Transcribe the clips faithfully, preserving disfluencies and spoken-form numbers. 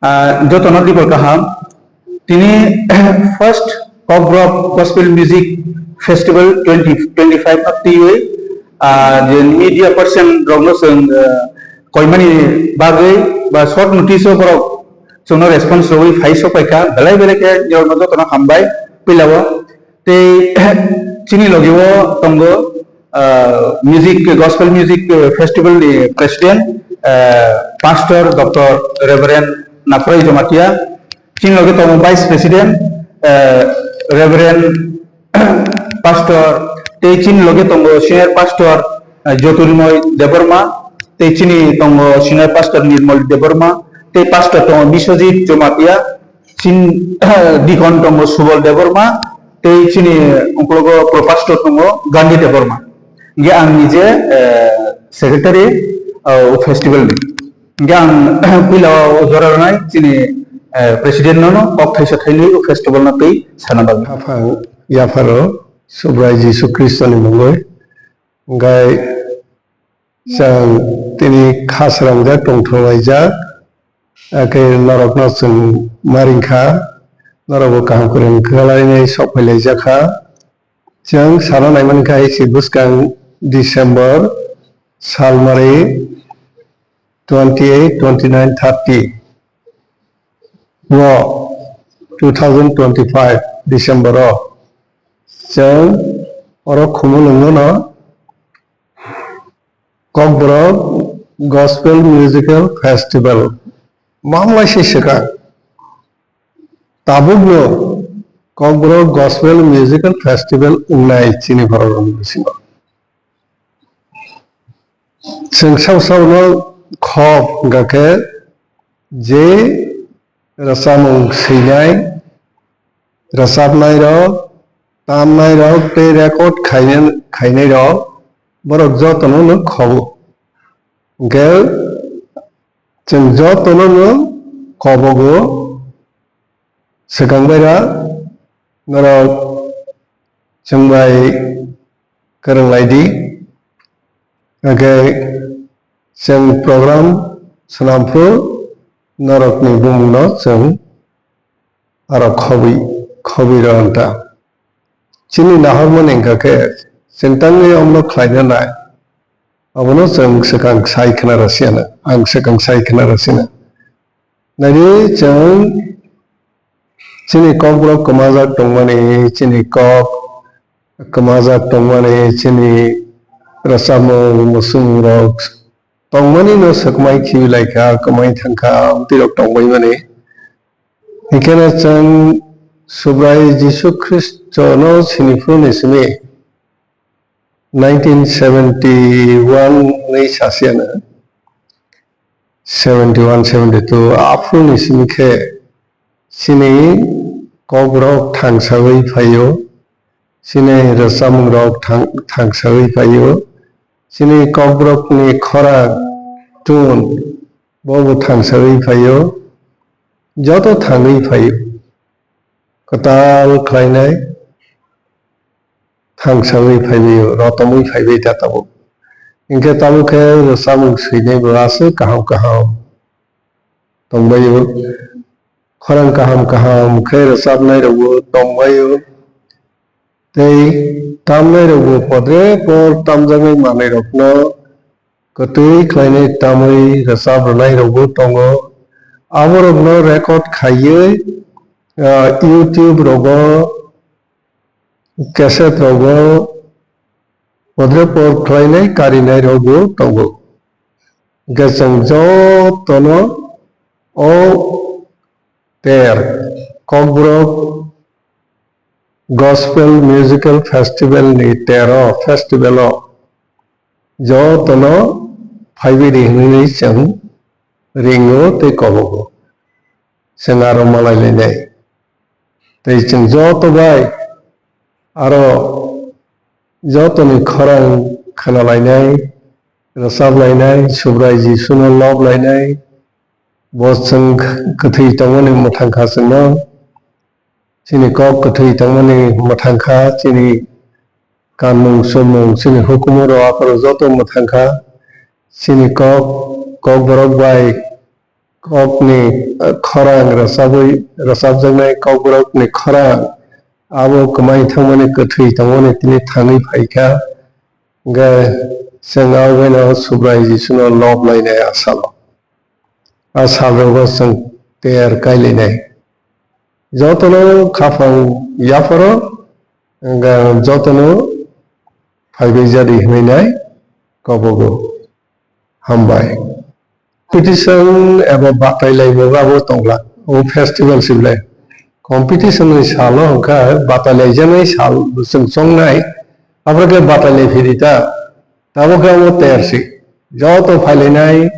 Ah, jotono dibor kaham. Tini first Kokborok Gospel Music Festival twenty twenty-five no twiwi, ah, je media person rokno chwng, ah, koimani bagwi ba short notice o borok chwngno response rwwi phai sok paikha, belai belai khe norokno jotono hambai. Puilao tei chini logi o tongo, ah, music, gospel music, eh, festival ni president, eh, pastor Doctor Reverend Naphrai Jamatia, chini logi tongo vice president, eh, Reverend pastor, tei chini logi tongo senior pastor, eh, Jyotirmoy Debbarma, tei chini tongo senior pastor Nirmal Debbarma, tei pastor tongo Biswajit Jamatia, chin, deacon tongo Subal Debbarma, tei chini uklogo pro pastor tongo Gandhi Debbarma. Hingke ang nije, eh, secretary, eh, o festival ni. Hingke ang puila o jora rwnai chini, eh, president no, no kok thaisa thainwi o festival no twi sana bagwi. Aphang yapharo Subrai Jisu Khristo ni mungwi. Hingke chwng tini kha srangjak tongthok laijak, hakhe norokno chwng ma ringkha, norokbo kaham kwrwng khlainai sok phailaijak kha. Chwng sana naimani kha hai se bwskang December salmari twenty eight, twenty nine, thirty o two thousand twenty five December o chwng oro Khumulwngo no Kokborok Gospel Musical Festival mamlai se swkang. Tabukno Kokborok Gospel Musical Festival wngnai chini borok rokni bisingo. Chwng sabo sabo no khop hwnkha khe je rwchapmung swinai, rwchapnai rok, tamnai rok tei record khainai, khainai rok, borok jotono no khobo. Hwnkhe chwng jotono no kobogo, swkang baira norok chwng bai kwrwng lai di. Hwnkhe chwng program swnam phuru norokni bumungno chwng aro khobwi, khobwi rw wng ta. Chini nahormani wngkha khe chwng tangwi omno khlaina nai, abono chwng swkang sai khna rw siyana, ang swkang sai khna rw sina. Naidi chwng chini kokborok kwmajak tongmani, chini kok kwmajak tongmani, chini rwchapmung, mwswngmungrok tongmani no swkmai khibi lai kha, kwmai thang kha, amtwi rok tongbai mani. Hinkhe no chwng Subrai Jisu Khristo no sini phuru ni simi nineteen seventy one ni sasiyano, seventy one, seventy two, aphuru ni simi khe chini kokborok thangsawi phaio, chini rwchapmungrok thang-, thangsawi phaio, chini kokborokni khorang tune bobo thangsawi phaio, joto thangwi phaio, kwtal khlainai thangsawi phaibaio, rotomwi phaibai ta tabuk. Hinkhe tabuk khe rwchapmung swinai bo aswk kaham kaham tongbaio, khorang kaham kaham khe rwchapnai rokbo tongbaio, tei tamnai rokbo podre por tamjaknai manwi rokno kwtwi khlainai tamwi rwchap rwnairokbo tongo. Aborokno record khaiwi, ah, YouTube rogo, cassette rogo podre por khlainai karinairokbo tongo. Hwnkhe chwng jotono o ter Kokborok Gospel Musical Festival ni tero festival o jotono phaibai di hwnwi chwng ringo tei kobogo. Chwng aro malai lainai. Tei chwng joto bai aro jotoni khorang khna lainai, rwchap lainai, Subrai Jisuno lob lainai, bo chwng kwthwi tongmani mwthang kha chwngno. Chini kok kwthwi tongmani mwthang kha, chini kanmung chumung, chini hukumu rok aphuru joto mwthang kha. Chini kok, kokborok bai kokni, eh, khorang rwchabwi, rwchapjaknai kokborokni khorang abo kwmai thangmani kwthwi tongmani tini thangwi phaikha. Hwnkhe chwng aboino Subrai Jisuno lob lainai a salo. A salrogo chwng ter kailainai. Jotono khaphang yapharo, hwnkhe jotono phaibai jadi hwnwi nai kobogo. Hambai. Competition eba batai laimung abo tongla. O festival sible. Competition ni salo hwnkha batai laijaknai sal chwng chongnai. Abro khe batai lai phiri ta. Tabuk khe abo ter si. Joto phailainai,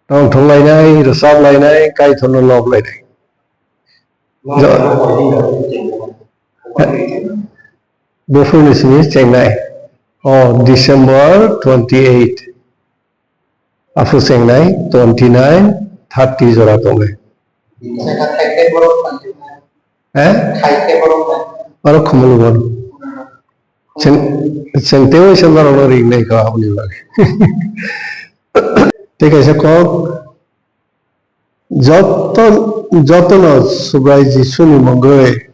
tongthok lainai, rwchap lainai, Kaitorno lob lainai. Jo- Buphurni simi chengnai. O December twenty eight. Aphuru chengnai twenty nine, thirty jora tongnai. Eh? Aro khumulu bon. Cheng, cheng tewi se norok no ringnai kha aboni bagwi. Tei kaisa kok, joto, jotono Subrai Jisuni mungwi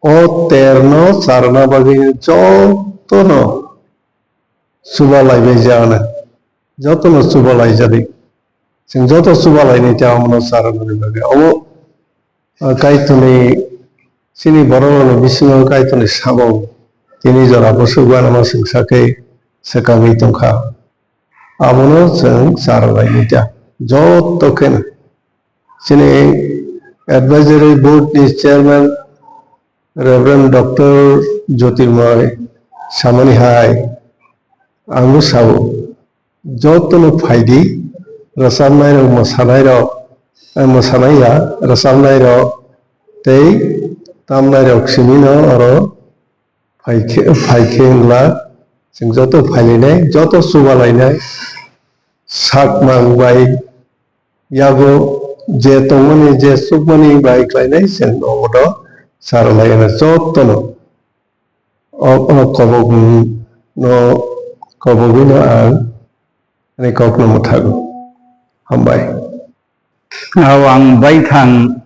o terno charwna bagwi jotono chuba laibai jana. Jotono chuba laijadi. Chwng joto chuba lainai ta omono charwna bagwi. Omo, ah, Kaitorni, chini bororokni bisingo Kaitorni samung tini jora bwswk uanama chwng sakhe swkangwi tongkha. Abono chwng charwna lainai ta. Joto kheno. Chini advisory board ni chairman Reverend Doctor Jyotirmoy samani hai, ang no sao, jotono phaidi, rwchapnairok, mwsanairok, eh, mwsanaiya, rwchapnairok tei tamnairok simino oro phaikhe, phaikhe wngla, chwng joto phailainai, joto chubalainai, sakmang bai yago je tongmani, je chukmani bai khlainai, chwng omono charwlai ano jotono. O, o kobok no, kobogwino ang ani kokno mwthago. Hambai. Ao ang baithang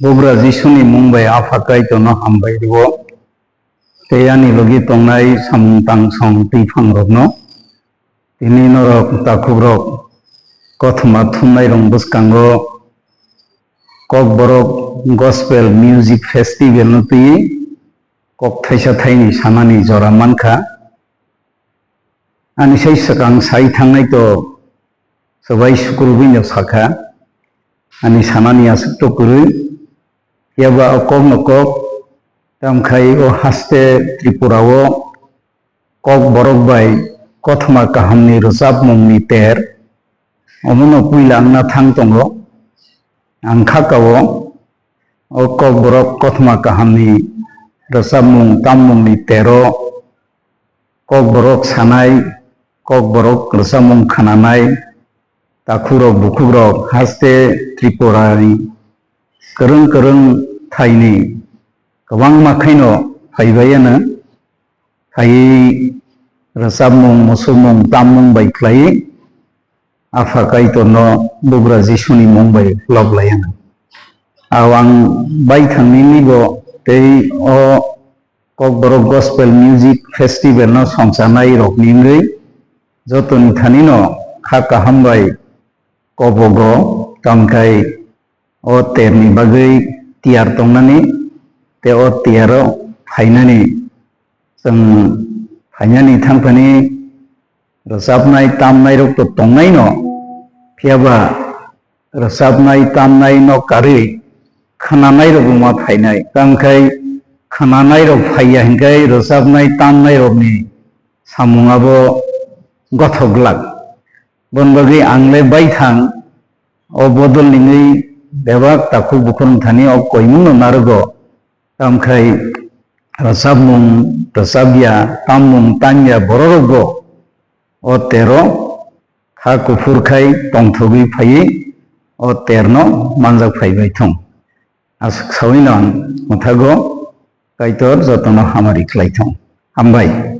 Bugra Jisuni mung bai Apha Kaitorno hambai rwo. Tei ani logi tongnai samung tangsong twiphang rokno. Tini norok takhukrok kothoma thumnairok bwskango Kokborok Gospel Music Festival no twiwi kok thaisa thaini sanani jora mankha. Ani sai swkang sai thangnai to swbai sukurubwi no sakha, ani sanani aswk to kwrwi. Phiya ba o kok no kok, tamkhai o haste Tripura o Kokborok bai kothoma kahamni rwchapmungni ter, omono puila wngna thang tongo. Ang kha kao, o Kokborok kothoma kahamni rwchapmung tammungni tero, Kokborok sanai, Kokborok rwchapmung khnanai, takhukrok bukhukrok haste Tripurani kwrwng kwrwng thaini kwbangma khaino phaibai ano. Phaiwi rwchapmung, muchumung, tammung bai khlaiwi Apha Kaitorno Bugra Jisuni mung bai lob lai ano. Ao ang baithang nini bo tei o Kokborok Gospel Music Festival no songcharnai rokni wngwi jotoni thanino kha kaham bai kobogo, tamkhai o terni bagwi tiyar tongnani tei o tiyaro phainani. Chwng phainani thangphani rwchapnai tamnairok to tongnaino, phiya ba rwchapnai tamnaino karwi khwnanairokbo ma phainai. Tamkhai khwnanairok phaiya hinkhai rwchapnai tamnairokni samung abo gothok glak. Boni bagwi ang le baithang o bodol ningwi bebak takhuk bukhuk wngthani o koimungno narwgo. Tamkhai rwchapmung rwchapya, tammung tamya bororokbo o tero kha kuphur khai tongthogwi phaiwi o terno manjak phaibai thung. Aswk sawino ang mwthago Kaitor jotono hamari khlai thung. Hambai.